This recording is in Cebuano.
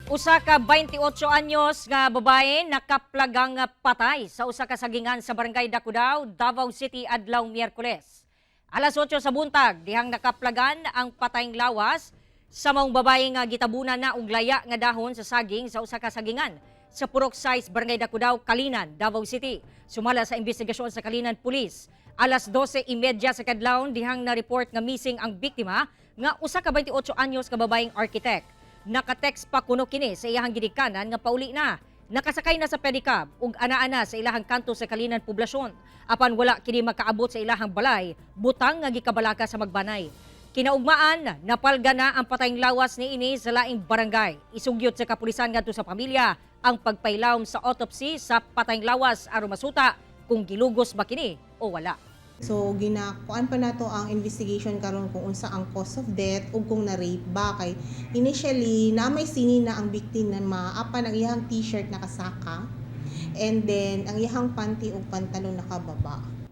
Usa ka 28 anyos nga babae nakaplagang patay sa usa ka sagingan sa Barangay Dacudao, Davao City adlaw Miyerkules. Alas 8 sa buntag dihang nakaplagan ang patayng lawas sa maong babae nga gitabunan na og laya nga dahon sa saging sa usa ka sagingan sa Purok 6, Barangay Dacudao, Calinan, Davao City. Sumala sa investigasyon sa Calinan Police, alas 12:30 sa kadlawon dihang na-report nga missing ang biktima nga usa ka 28 anyos nga babaeng architect. Nakatext pa kuno kini sa iyahang ginikanan nga pauli na. Nakasakay na sa pedicab ug anaa sa ilahang kanto sa Calinan poblasyon. Apan wala kini makaabot sa ilahang balay, butang nga gikabalaka sa magbanay. Kinaugmaan, napalga na ang patayng lawas niini sa laing barangay. Isugyot sa kapulisan ngadto sa pamilya ang pagpailawom sa autopsy sa patayng lawas aron masuta kung gilugos ba kini o wala. So ginakuan pa nato ang investigation karon kung unsa ang cause of death ug kung na-rape ba, kay initially na may sini na ang victim na maapan ang iyang t-shirt nakasaka and then ang iyang panty ug pantalon nakababa.